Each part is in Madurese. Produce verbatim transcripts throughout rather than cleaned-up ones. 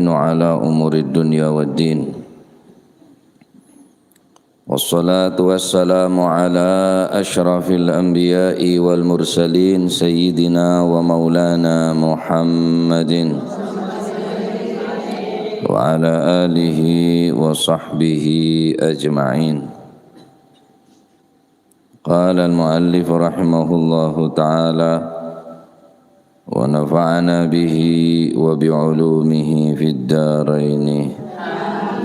على أمور الدنيا والدين. والصلاة والسلام على أشرف الأنبياء والمرسلين سيدنا ومولانا محمد وعلى آله وصحبه أجمعين. قال المؤلف رحمه الله تعالى، ونفعنا به وبعلومه في الدارين.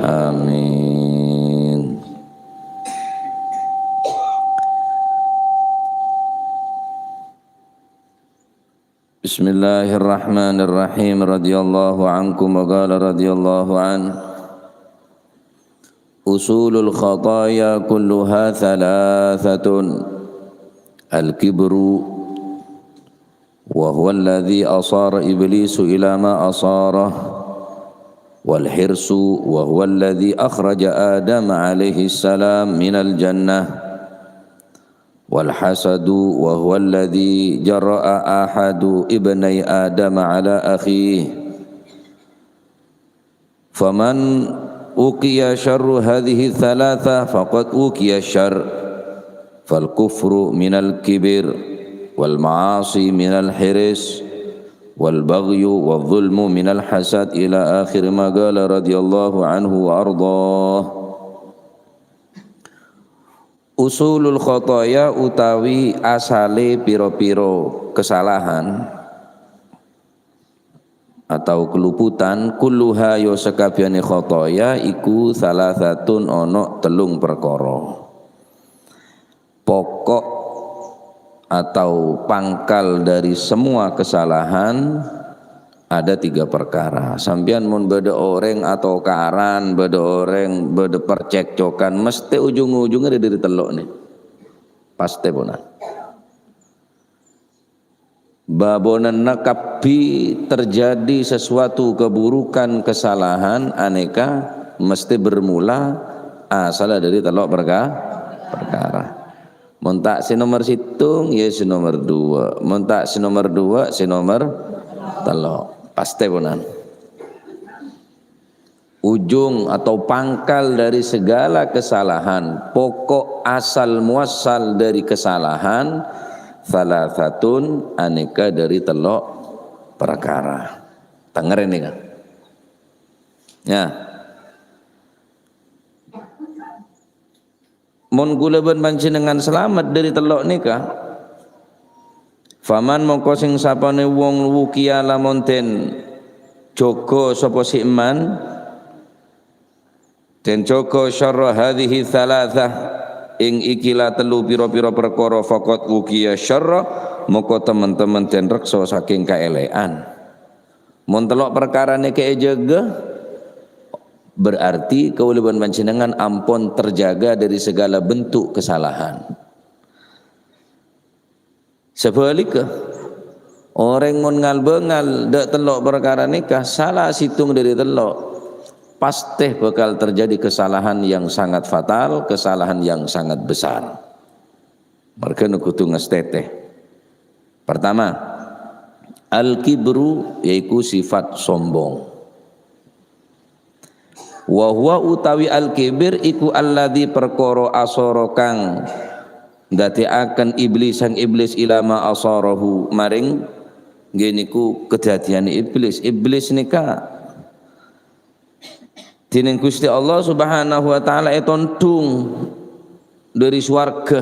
آمين. بسم الله الرحمن الرحيم. رضي الله عنكم. وقال رضي الله عنه، أصول الخطايا كلها ثلاثة: الكبر، وهو الذي أصار إبليس إلى ما أصاره، والحرص، وهو الذي أخرج آدم عليه السلام من الجنة، والحسد، وهو الذي جرأ أحد ابني آدم على أخيه. فمن وقي شر هذه الثلاثة فقد وقي الشر، فالكفر من الكبر، والمعاصي من الحرص، والبغي والظلم من الحسد، إلى آخر ما قال رضي الله عنه وأرضاه. Usulul khataya utawi asale pira-pira kesalahan atau keluputan, kulluha, ya sakabehane khataya iku salasatun, ana tellung perkara. Pokok atau pangkal dari semua kesalahan ada tiga perkara. Sampeyan mon badha oreng atokaran, badha oreng, badha percekcokan, mesti ujung-ujungnya dari tello' ni. Pasti pona. Babonanna kabbhi terjadi sesuatu keburukan, kesalahan, aneka mesti bermula asal dari tello' perka-, perkara. Mon ta' se nomor settong, ya se nomor dua. Mon ta' se nomor dua, se nomor tello'. Pasti ponan. Ujung atau pangkal dari segala kesalahan, pokok asal muasal dari kesalahan, salasatun, aneka dari tello' perkara. Tenger ini, kan? Ya. Mon kula ban panjenengan salamet dhari tello' nèka, faman mongko sing sapane wong wukiya lamon den jaga sapa si eman, den jaga syarra hadhihi tsalatsah, ing iki la tellu pira-pira perkara, faqad wukiya syarra, mongko temen-temen den reksa saking kaelekan. Mon tello' parkara nèka èjâgâ, berarti kaulâ bân panjhennengngan ampon terjaga dari segala bentuk kesalahan. Sabhâligghâ, orèng mon ngal-bângal dâ' tello' parkara nèka, sala sèttong dhâri tello', pastè bhâkal terjadi kesalahan yang sangat fatal, kesalahan yang sangat besar. Marghâna kodhu ngastètè. Pertama, al-kibru, yaiku sifat sombong. Wa huwa utawi al-kibir iku alladzi perkara asara kang ndadèkaken iblis sang iblis ila ma asarahu maring ngghi niku kadadiyânna iblis. Iblis nèka dènèng Ghustè Allah Subhanahu wa Ta'ala ètondhung dhâri sowarghâ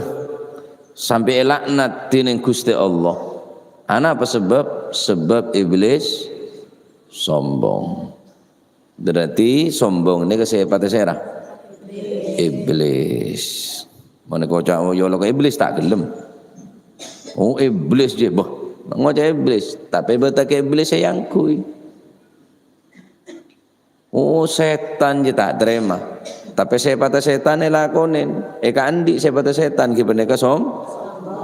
sampè' èlaknat dènèng Ghustè Allah. Anapa sebab? Sebab iblis sombong. Berarti sombong nèka sèpatta sèra? Iblis. Mon èkoca', "Oh, ya Allah, kok iblis ta' gelem." Oh, iblis jiyâ, bâh. Ngoca' iblis, tapè bâdâ ka iblis sè èangghuy. Oh, sètan jiyâ ta' tarèma. Tapè sèpatta sètan èlakonè. Èkaandi' sèpatta sètan ghi' panèka som-,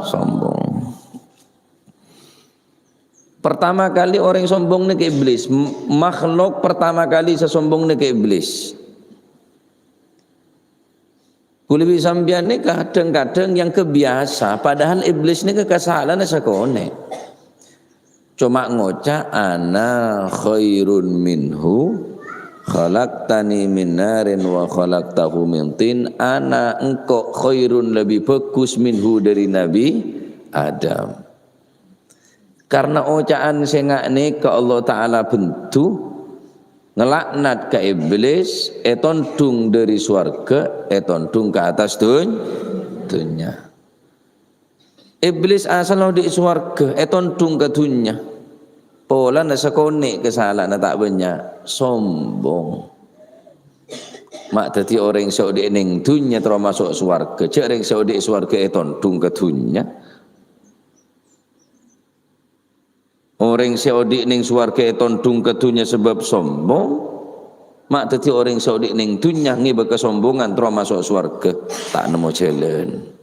sombong. Pertama kali orèng sombong nèka iblis. M-, makhluk pertama kali sè sombong nèka iblis. Kulâ bi' sampèyan nèka kadhâng-kadhâng yang kebiasa, padahal iblis nèka kasala'anna sakonè'. Coma ngoca', "Ana khairun minhu." "Khalaqtani min narin wa khalaqtahu min tin." Ana engko' khairun, lebih bagus, minhu, dari Nabi Adam. Karena oca'an sè nga' nèka Allah Ta'ala bendhu, ngelaknat ka Iblis, ètondhung dhâri sowarghâ, ètondhung ka attas dun-, dhunnya. Iblis asalla odi' sowarghâ, ètondhung ka dhunnya. Polana sakonè' kasala'anna ta' bânnya', sombong. Ma' dhâddhi orèng sè odi' neng dhunnya terro maso' sowarghâ, jhâ' rèng sè odi' sowarghâ ètondhung ka dhunnya. Orèng sè odi' neng sowarghâ ètondhung ka dhunnya sabâb sombong, ma' dhâddhi orèng sè odi' neng dhunnya ngèbâ kasombongan terro maso' sowarghâ, ta' nemmo jhâlân.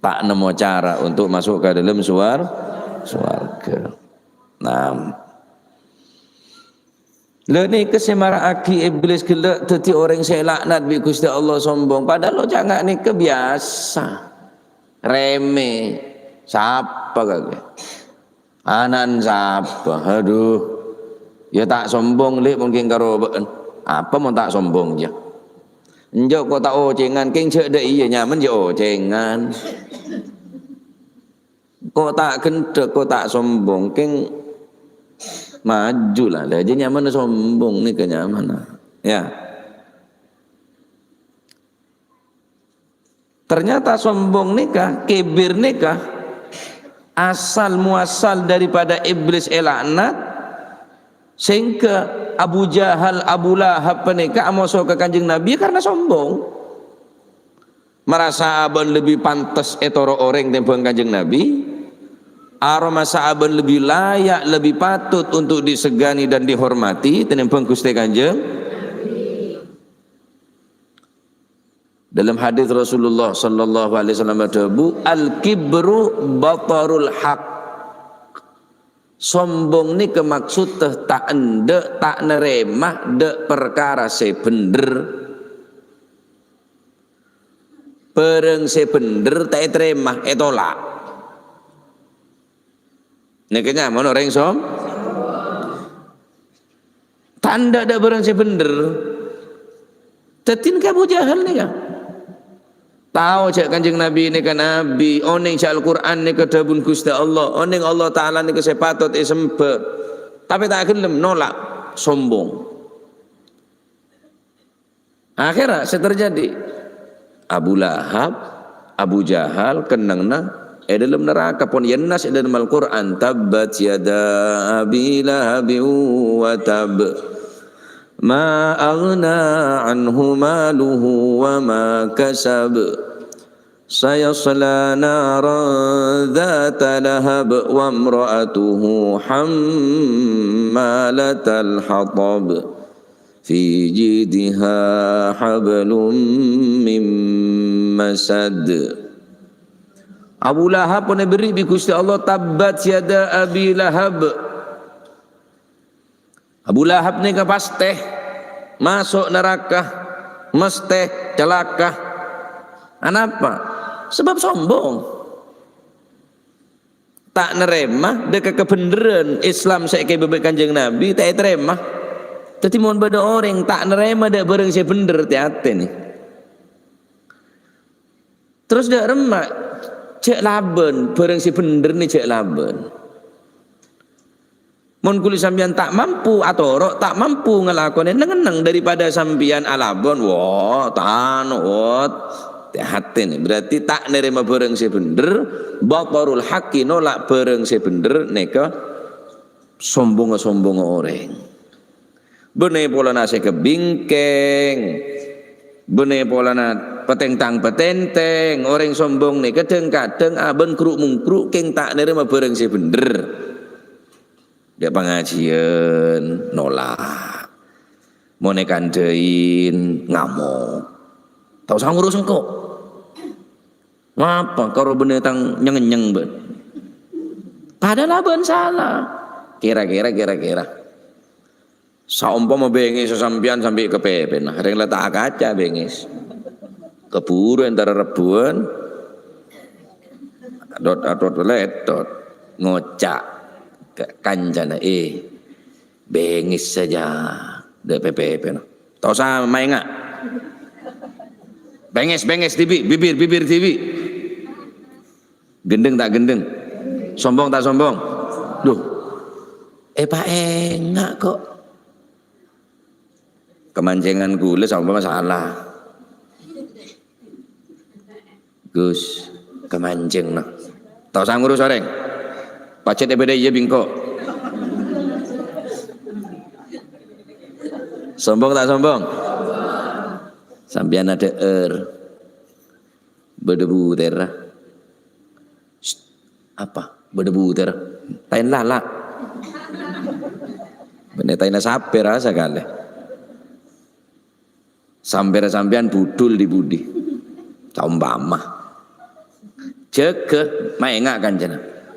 Ta' nemmo cara untuk masuk ka dâlem suwar-, sowarghâ. Nah. Lha nèka sè mara'aghi Iblis ghellâ' dhâddhi orèng sè èlaknat bi' Ghustè Allah sombong. Padahal oca' nga' nèka biyasa. Remè. Sapa kakè? Ana'en sapa? Adhu. Ya ta' sombong, Lè', mon kèng karo bâ'en. Apa mon ta' sombong, jâ? Enjâ' ko' ta' ocèngan, kèng jhâ' dâ' iyâ, nyamana jhâ' ocèngan. Ko' ta' ghendhek, ko' ta' sombong, kèng maju la. Lah, jhâ' nyamana sombong nèka nyamana. Ya. Ternyata sombong nèka, kibir nèka, asal muasal daripada Iblis èlaknat, sehingga Abu Jahal, Abu Lahab panèka amoso ka Kanjeng Nabi karena sombong. Marasa abâ'na lebbi pantes ètoro' orèng tèmbhâng Kanjeng Nabi, aromasa abâ'na lebbi layak, lebbi patut untuk disegani dan dihormati tèmbhâng Ghustè Kanjeng. Dalam hadis Rasulullah sallallahu alaihi wasallam adhâbu, "Al-kibru batarul haq." Sombong nèka maksudda ta' endâ', ta' narèma dâ' parkara sè bhendher. Bârâng sè bhendher ta' ètarèma, ètolak. Nèka nyamana orèng som-, ta' endâ' dâ' bârâng sè bhendher. Dhâddhi nèka Abu Jahal nèka. Tao jhâ' Kanjeng Nabi nèka Nabi, onèng jhâ' Al-Qur'an nèka dhâbuna Ghustè Allah, onèng Allah Ta'ala nèka sè patot èsembâ. Tapè ta' ghellem, nolak, sombong. Akhèrra sè terjadi, Abu Lahab, Abu Jahal kennengnga è dâlem naraka, pon èyennas è dâlem Al-Qur'an, "Tabbat yada Abi Lahabin wa tab. Ma aghna anhu maluhu wa ma kasab. Sayasla naran dzata lahab wa imra'atuhu hammalatal hatab. Fi jidha hablum mim masad." Abu Lahab pon èberri' bi' Ghustè Allah, "Tabbat yada Abi Lahab." Abu Lahab nèka pastè maso' naraka, mastè calaka. Anapa? Sabâb sombong. Ta' narèma dâ' ka kabhendherrân Islam sè èkabâbâ Kanjeng Nabi, ta' ètarèma. Dhâddhi, mon bâdâ orèng ta' narèma dâ' bârâng sè bhendher, tè-atè, nè. Terros dâ' remma, jhâ' labân, bârâng sè bhendher, nè, jhâ' labân. Mon kulâ sampèyan ta' mampu atoro', ta' mampu ngalakonè, neng-enneng daripada sampèyan alabân, wah, tanowot. Tè-atè, nè. Berarti ta' narèma bârâng sè bhendher, batarul haqqi, nolak bârâng sè bhendher, nèka sombongnga-sombongnga orèng. Bânnè polana sè kabingkèng, bânnè polana patèng-tang-patèntèng, orèng sombong nèka dhâng-kadhâng abân kru'-mongkru' kèng ta' narèma bârâng sè bhendher. Dâ' pangajiyân, nolak. Mon èkandhâi, ngamok. Ta' osa ngurus engko'. Ngapa karo bânnè tang nyeng-nyenyeng bân? Padahal abân sala. Kèra-kèra, kèra-kèra. Saompama bengis sampèyan sambi' kapèpèna, rèng la ta' akaca bengis. Kabhuru èntara rebbhuwân. Adot-adot lètot, ngoca' ka kancana, "Eh, bengis saja." Dâ' P P P no. Ta' osa maènga'. Bengès-bengès dhibi', bibir-bibir dhibi'. Gendeng ta' gendeng? Sombong ta' sombong? Duh. Èpaènga' kok. Kamanjhângan kaulâ sampè' masalah. Gus, kamanjhâng, no. Ta' osa ngurus orèng. Pajhât è bâdâ iyâ bingko. Sombong ta' sombong? Sampèyan adhâ'âr. Bâdâ butèra. Sst, apa? Bâdâ butèra. Taèn lala. Bânnè taènna sapèra sakalè. Sampèra sampèyan budhul dhi-budhi. Saompama. Jâgâ, maènga' kancana.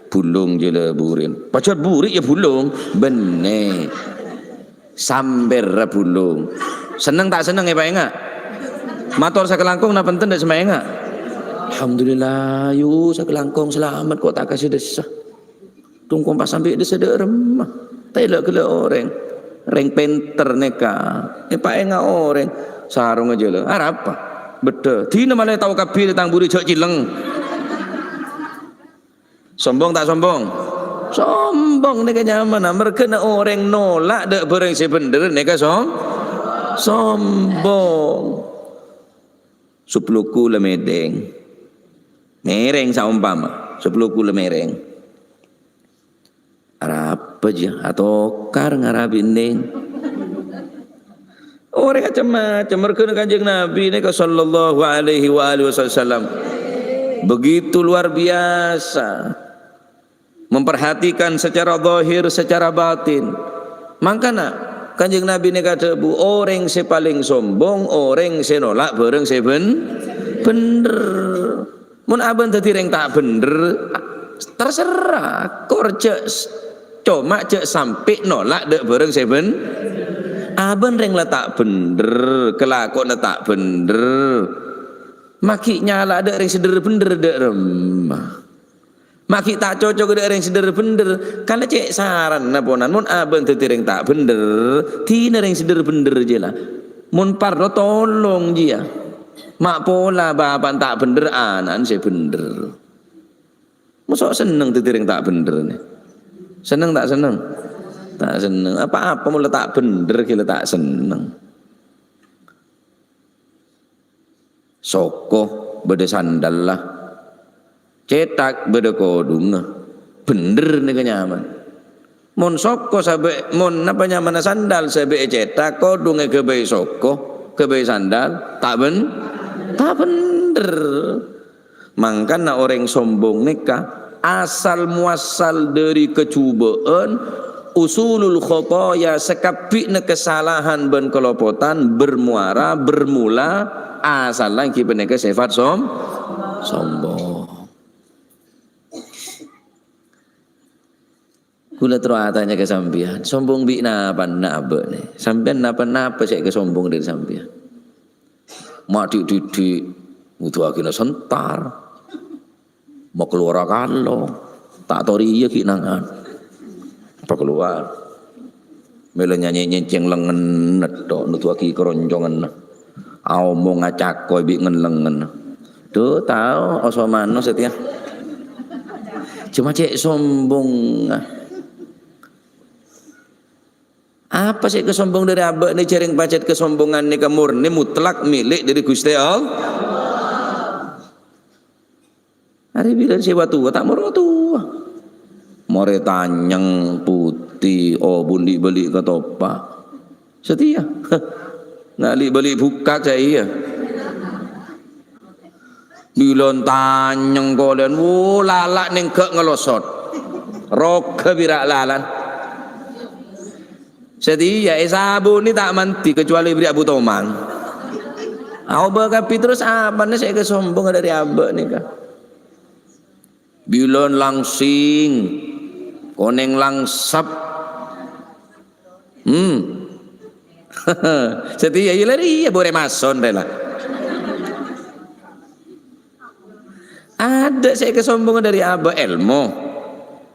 Bulung jâlâ burin. Pajhât buri' yâ bulung. Bânnè. Sampèra bulung. Senneng ta' senneng èpaènga'? Mator sakalangkong napa enten dâ' sè maènga'? Alhamdulillah, yu sakalangkong salamet kok ta' kasè dhissa. Tongkong pas sambi' dhissa dâ' remma. Ta' èla'-ghellâ' orèng. Rèng pènter nèka. Èpaènga' orèng. Sarongnga jâlâ. Arapa? Bheddhâ. Dina malè tao kabbhi tang buri jhâ' cileng. Sombong ta' sombong? Sombong nèka nyamana. Merghâna orèng nolak dâ' bhârâng sè bhendher nèka som-, sombong. Suploku la mèrèng. Mèrèng saompama. Suploku la mèrèng. Arapa jiyâ? Atokar ngarabi ending. Orèng macem-macem, merghâna Kanjeng Nabi nèka sallallahu alaihi wa alihi wasallam begitu luar biasa memperhatikan secara zahir, secara batin. Mangkana Kanjeng Nabi nèka dhâbu, orèng sè palèng sombong, orèng sè nolak bhârâng sè bhen-, bhendher. Mon abâ'na dhâddhi rèng ta' bhendher, terserah. Kor jhâ' s-, coma jhâ' sampè' nolak dâ' bhârâng sè bhen-, abâ'na rèng la ta' bhendher, kalakowanna ta' bhendher. Maghi' nyala dâ' rèng sè dhâr-bhendher dâ' remma. Maghi' ta' cocok dâ' rèng sè dhâr-bhendher. Kan la cè' saranna ponan, mon abâ'na dhâddhi rèng ta' bhendher, dhina rèng sè dhâr-bhendher jiyâ la. Mon parlo tolong jiyâ. Ma' pola bapa'na ta' bhendher, ana'na sè bhendher. Moso' senneng dhâddhi rèng ta' bhendher, nè? Senneng ta' senneng? Ta' senneng. Apa-apa mon la ta' bhendher, ghi' la ta' senneng. Soko bâdâ sandalla. Cèthak bâdâ kodhungnga. Bhendher nèka nyamana. Mon soko sabâ', mon napa nyamana sandal sabâ' ècèthak, kodhung èghâbây soko, ghâbây sandal, ta' bhen-, ta' bhendher. Mangkana orèng sombong nèka asal muasal dâri kajhubâ'ân, usulul khotoya, sakabbhina kasalahan bân kalopotan bermuara, bermula, asalla èngghi panèka sèfat som-, sombong. Kaulâ terro atanya ka sampèyan, sombong bi' napana abâ'na? Sampèyan napa-napa sè èkasombong dâri sampèyan? Ma' dhi'-dhiddhi' ngoduwaghina sentar. Ma' kalowara kalong. Ta' toriyâ ghi' nangan. Apa kalowar? Mèlo nyanyi nyèncèng lengngenna tok, noduwâghi karonconganna. Aomong acako bi' ngen-lengngenna. Duh, tao, oso mano satèya. Coma cè' sombongnga. Apa sè èkasombong dâri abâ'na, jhâreng pajhât kasombongan nèka morni mutlak milik dâri Ghustè Allah. Arè bilân sè wa-towa ta' moro towa. Morè tanyèng putè, obun li'-bâli' katopa'. Satèya. Ngali' bâli' bukak saè iyâ. Bilân tanyèng kolèyan, wo, lala' nèngghâ' ngalosot. Roga bira' lalan. Satèya èsabunè ta' mandhi, kecuali bâri' Abu Tomang. Aobâ kabbhi terros apana sè èkasombong dâri abâ' nèka? Bilân langsing, konèng langsep. Hmm. Satèya, iyâ la rèya, borè mason rè la. Adâ' sè èkasombong dâri abâ' èlmo.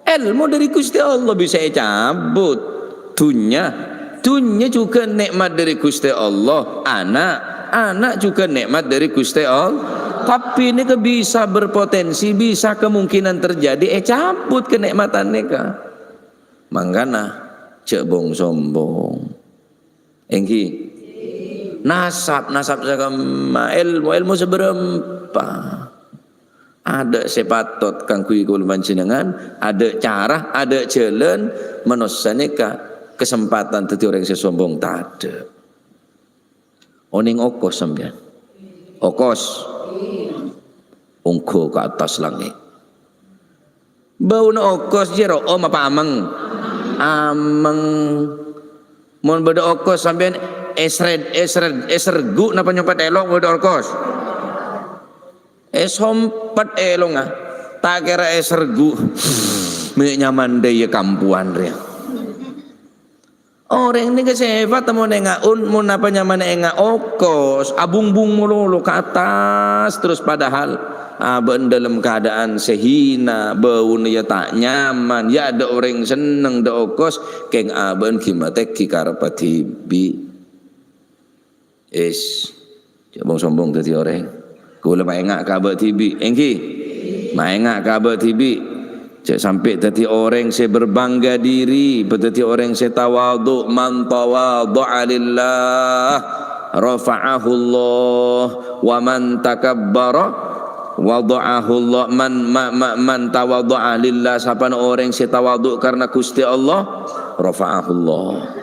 Èlmo dâri Ghustè Allah bisa ècabut. Dhunnya. Dhunnya jhughân nè'mat dhâri Ghustè Allah, ana', ana' jhughân nè'mat dhâri Ghustè Allah. Tapè nèka bisa berpotensi, bisa kemungkinan terjadi ècabut kanè'matan nèka. Mangkana, jhâ' bong-sombong. Èngghi. Nasab, nasab sakamma, èlmo, èlmo sabârâmpa. Adâ' sè patot kaangghuy kaulâ panjhennengngan, adâ' cara, adâ' jhâlân, manossa nèka kasempatan dhâddhi orèng sè sombong tadâ'. Onèng okos sampèyan? Okos. Ongghu ka attas langngè'. Bâuna okos jiyâ ro'om apa ameng? Ameng. Mon bâdâ okos sampèyan èsred-, èsred-, èsergu' napa nyompet èlong bâdâ okos? Èsompet èlongnga. Ta' kèra èsergu'. Mè' nyaman dhâ' iyâ kampowan rèya. Orèng nèka sèfat mon ènga' un-, mon apa nyamana ènga' okos, abungbung malolo ka attas terros, padahal abâ'na dâlem keadaan sè hina, bâuna ya ta' nyaman, ya adâ' orèng senneng dâ' okos, kèng abâ'na ghi' matèghi karebbhâ dhibi'. Is, jhâ' bong-sombong dhâddhi orèng. Kaulâ maènga' ka abâ' dhibi', èngghi? Maènga' ka abâ' dhibi'. Jhâ' sampè' dhâddhi orèng sè berbangga diri, dhâddhi orèng sè tawadhu. "Man tawadha'a lillah, rafa'ahullah, wa man takabbara, wadha'ahullah." Man, ma, ma, "Man tawadha'a lillah," sapana orèng sè tawadhu karna Ghustè Allah, "rafa'ahullah."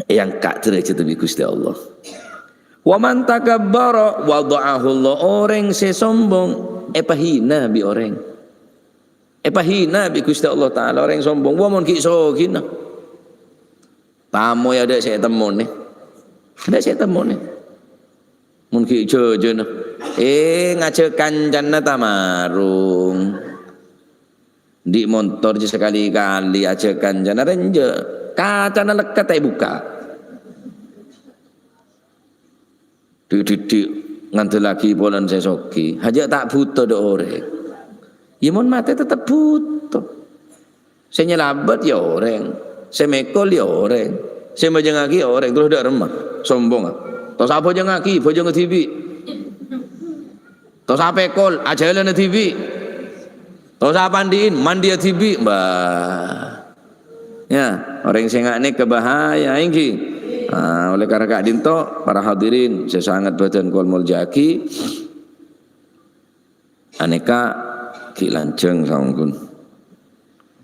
Èangka' dârâjhâddhâ bi' Ghustè Allah. "Wa man takabbara, wadha'ahullah." Orèng sè sombong èpahina bi' orèng. Èpahina bi' Ghustè Allah Ta'ala orèng sombong. Wah, mon ghi' soghina. Tamoy adâ' sè ètemmonè. Adâ' sè ètemmonè. Mon ghi' jhâjhâna. Eh, ngajhâk kancana ta' marung. Andi' montor jhâ' sakali-kali ajhâk kancana rènjâ'. Kacana lekkat ta' èbukka'. Dhi'-dhi'-dhi' ngandellaghi polana sè soghi. Hajâ' ta' bhuto dâ' orèng. Ya mon matè tettep bhuto. Sè nyalabât ya orèng. Sè mèkol ya orèng. Sè majângaghi ya orèng. Terros dâ' remma. Sombongnga. Tosa abhâjângaghi, bhâjânga dhibi'. Tosa apèkol, ajhâlâna dhibi'. Tosa apandi'in, mandiya dhibi'. Mbah. Ya, orèng sè nga' nèka bahaya, èngghi? Ah, oleh karena ka'dinto, para hadirin sè sanget bâdhân kaulâ molja'aghi, anèka ghi' lanjhâng saongghuna.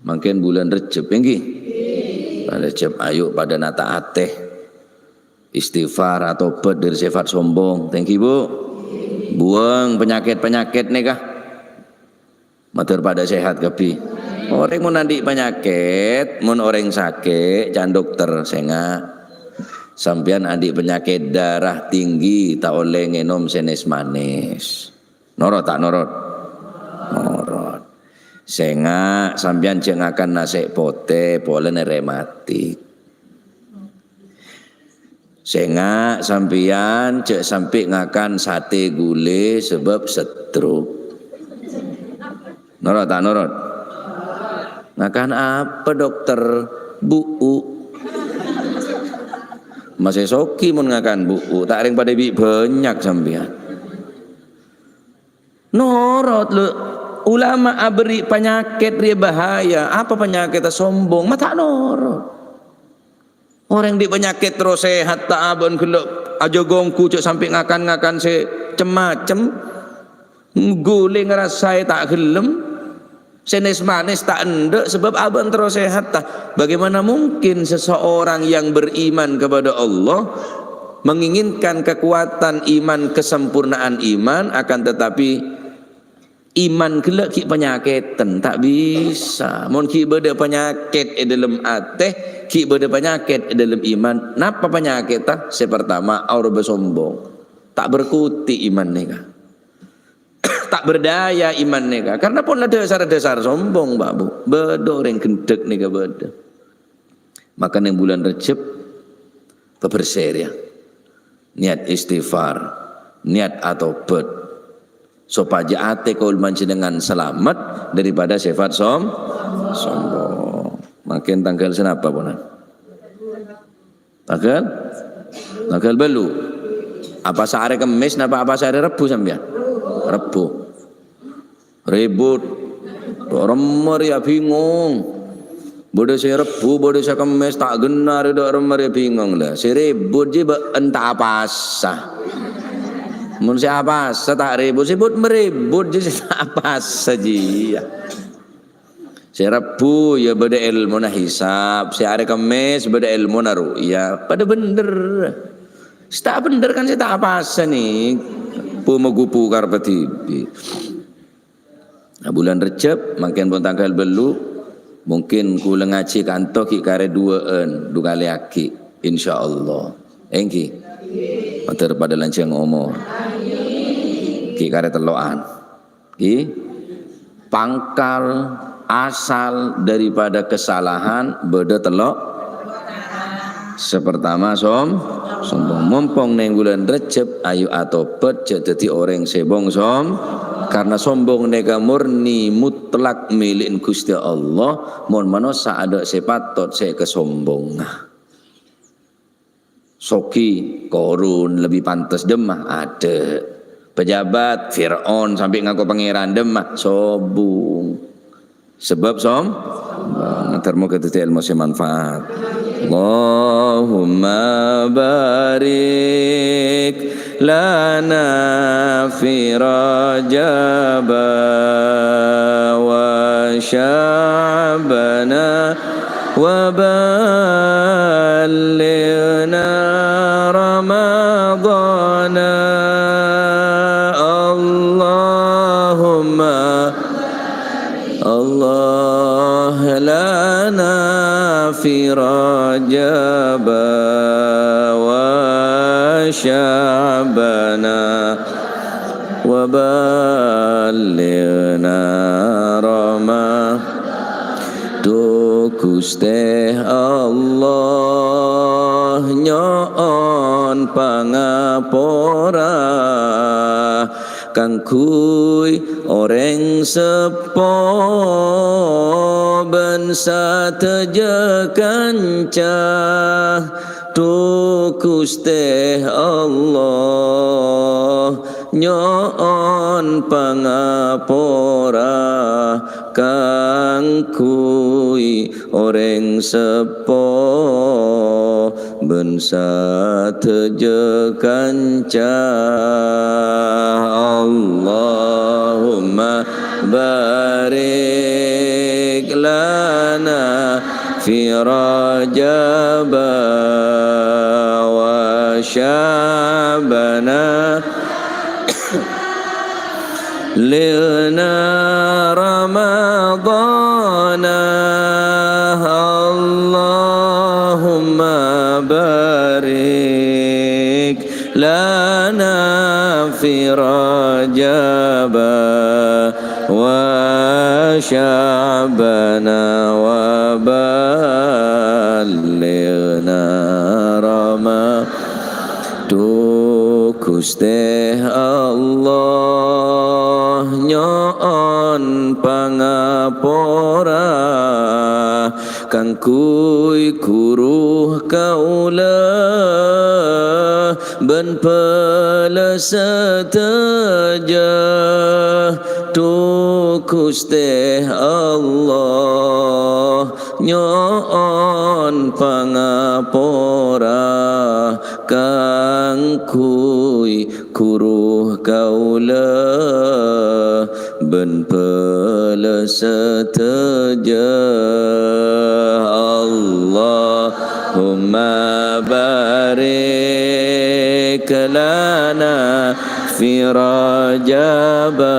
Mangkèn bulân Rejjeb, èngghi? Bulân Rejjeb, ayo padâ nata' atè. Istighfar, atobât dâri sèfat sombong. Tèngghi, Bu. Buwâng panyakèt-panyakèt nèka. Mator padâ sehat kabbhi. Orèng mon andi' panyakèt, mon orèng sakè', can dokter, sènga'. Sampèyan andi' panyakèt darah tinggi, ta' ollè ngènom sè nès-manès. Norot ta' norot? Norot. Sènga', sampèyan jhâ' ngakan nasè' potè, polana rematik. Sènga', sampèyan jhâ' sampè' ngakan satè ghulè sabâb stroke. Norot ta' norot? Ngakan apa, Dokter? Bu'u'. Masè soghi mon ngakan bu'u', ta' rèng padâ bi' bânnya' sampèyan. Norot, lho. Ulama aberri' panyakèt rèya bahaya. Apa panyakètta? Sombong. Ma' ta' norot. Orèng andi' panyakèt terro sehat, ta' abâ'na ghellâ' ajâgâ ongghu jhâ' sampè' ngakan-ngakan sè cem-macem. Ghulè ngarasaè ta' ghellem. Sè nès-manès ta' endâ', sabâb abâ'na terro sehat, ta? Bagaimana mungkin seseorang yang beriman kepada Allah, menginginkan kekuatan iman, kesempurnaan iman, akan tetapi iman ghellâ' ghi' panyakèten? Ta' bisa. Mon ghi' bâdâ panyakèt è dâlem atè, ghi' bâdâ panyakèt è dâlem iman. Napa panyakètta? Sè partama, aropa sombong. Ta' berkutik iman nèka. Ta' berdaya iman nèka. Karena pon la dhâsar-dhâsar sombong, Pak, Bu. Bâdâ orèng ghendhek nèka bâdâ. Maka neng bulân Rejjeb, pabhersè rèya. Niat istighfar, niat atobât. Sopajâ atè kaulâ panjhennengngan salamet daripada sèfat som-, sombong. Mangkèn tangghâl sanapa, ponan? Tangghâl? Tangghâl bâllu'. Apasa arè Kemmès napa apasa arè Rebbhu sampèyan? Rebbhu. Ribut. Dâ' remma rèya bhingong. Bâdâ sè Rebbhu, bâdâ sè Kemmès, ta' ghenna rè dâ' remma rèya bhingong la. Sè ribut jiyâ bâ'na ta' apasa. Mon sè apasa ta' ribut, sè but-maribut jiyâ sè ta' apasa jiyâ. Sè Rebbhu ya bâdâ èlmona hisab, sè arè Kemmès bâdâ èlmona ru'ya. Padâ bhendher. Sè ta' bhendher kan sè ta' apasa nè. Poma gupu karebbhâ dhibi'. Nah, bulân Rejjeb, mangkèn pon tangghâl bâllu', mungkin kaulâ ngajhi kanto ghi' karè duwâ'ân, du kalè aghi', insyaallah. Èngghi. Mator padâ lanjhâng omor. Ghi' karè tello'an. Ghi? Pangkal, asal daripada kesalahan bâdâ tello'. Sè partama, som-, sombong. Mompong neng bulân Rejjeb, ayo atobhât, jhâ' dhâddhi orèng sè bong-, som-, karna sombong nèka murni mutlak mèlè'en Ghustè Allah, mon manossa adâ' sè patot sè èkasombonga. Soghi, Korun, lebbi pantes, dâmma, adâ'. Pejabat, Fir'aun, sampè' ngako pangèran, dâmma, sobung. Sabâb som-, mator moghâ dhâddhi èlmo sè manfaat. Allahumma barik lana fi Rajaba wa Sya'bana wa ballighna Ramadana. Allahumma Allah lana fi Rajab wa Sya'bana wa ballighna Rama-, Dhu Ghustè Allah, nyo'on pangapora kaangghuy orèng seppo bân sadhâjâ kanca. Dhu Ghustè Allah, nyo'on pangapora kaangghuy orèng seppo bân sadhâjâ kanca. Allahumma barik lana fi Rajaba wa Sya'bana lilna Ramadana. Allahumma barik lana fi Rajaba wa Sya'bana wa ballighna Rama-, Dhu Ghustè Allah, nyo'on pangapora kaangghuy ghuru kaulâ bân bhâlâ sadhâjâ. Dhu Ghustè Allah, nyo'on pangapora kaangghuy ghuru kaulâ bân bhâlâ sadhâjâ. Allahumma barik lana fi Rajaba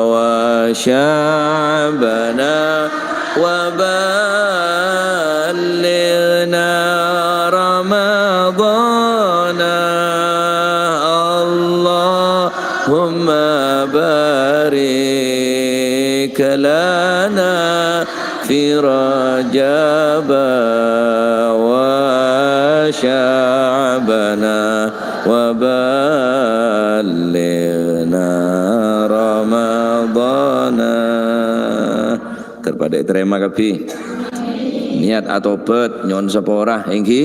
wa Sya'bana wa ballighna Ramadana. Allahumma barik lana fi Rajaba wa Sya'bana wa ballighna Ramadana. Terpadâ ètarèma kabbhi. Niat atobât, nyo'on sapora, èngghi.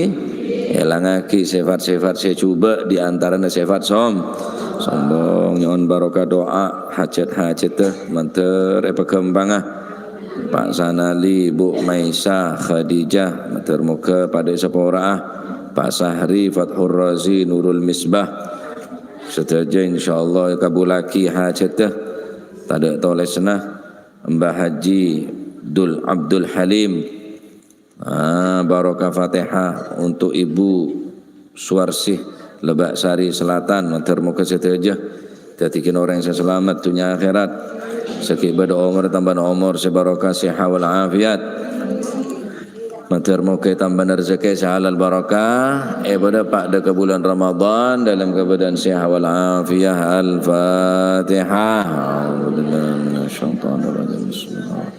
Èlangaghi sèfat-sèfat sè jhubâ', di antarana sèfat som-, sombong. Nyo'on barokah du'a, hajat-hajâddhâ, mandhâr èpaghâmpanga. Pa' Sanali, Bu' Maisa, Khadijah, mandhâr moghâ padâ èsapora'a. Pa' Sahri, Fathur Razi, Nurul Misbah. Sadhâjâ insyaallah èkabulaghi hajâddhâ. Tadâ' tolèsanna. Mbah Haji Dul Abdul Halim. Ah, barokah Fatihah untuk Ibu Suwarsih, Lebak Sari Selatan, mandhâr moghâ sadhâjâ dhâddhi orèng sè salamet dhunnya akhèrat. Sè ghi' bâdâ omor tambâna omor sè barokah, sehat wal afiat. Mandhâr moghâ tambâna rejhekkè sè halal barokah, èpadâpa'a ka bulân Ramadhan dâlem kabâdâ'ân sehat wal afiat. Al-Fatihah. A'udzubillahi minasyaitonirrajim. Bismillah.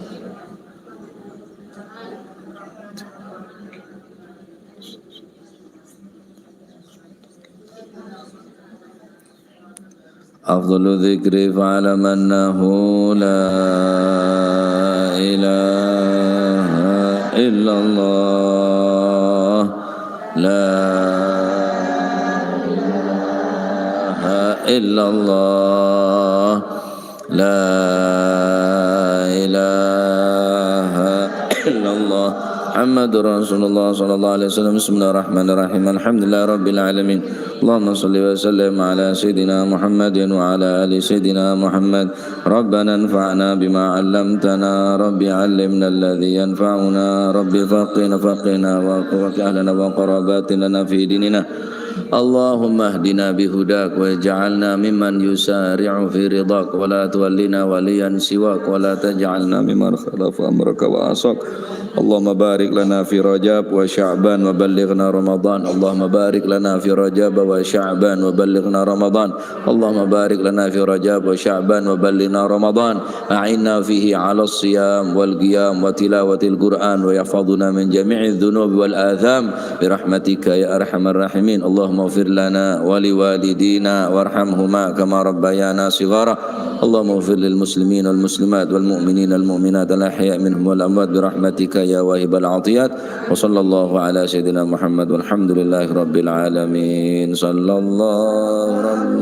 أفضل الذكر فاعلم أنه لا إله إلا الله. لا إله إلا الله. لا إله إلا الله محمد رسول الله صلى الله عليه وسلم. بسم الله الرحمن الرحيم. الحمد لله رب العالمين. اللهم صل وسلم على سيدنا محمد وعلى آل سيدنا محمد. ربنا انفعنا بما علمتنا. رب علمنا الذي ينفعنا. رب فقهنا، فقهنا وفقه أهلنا وقرابات لنا في ديننا. اللهم اهدنا بهداك واجعلنا ممن يسارع في رضاك ولا تولنا وليا سواك ولا تجعلنا ممن خالف أمرك وعصاك. اللهم بارك لنا في رجب وشعبان وبلغنا رمضان. اللهم بارك لنا في رجب وشعبان وبلغنا رمضان. اللهم بارك لنا في رجب وشعبان وبلغنا رمضان. أعنا فيه على الصيام والقيام وتلاوة القرآن ويحفظنا من جميع الذنوب والآثام برحمتك يا أرحم الراحمين. اللهم اغفر لنا ولوالدينا وارحمهما كما ربيانا صغارا. اللهم اغفر للمسلمين والمسلمات والمؤمنين والمؤمنات الأحياء منهم والأموات برحمتك يا واهب العطيات. وصلى الله على سيدنا محمد والحمد لله رب العالمين. صلى الله رب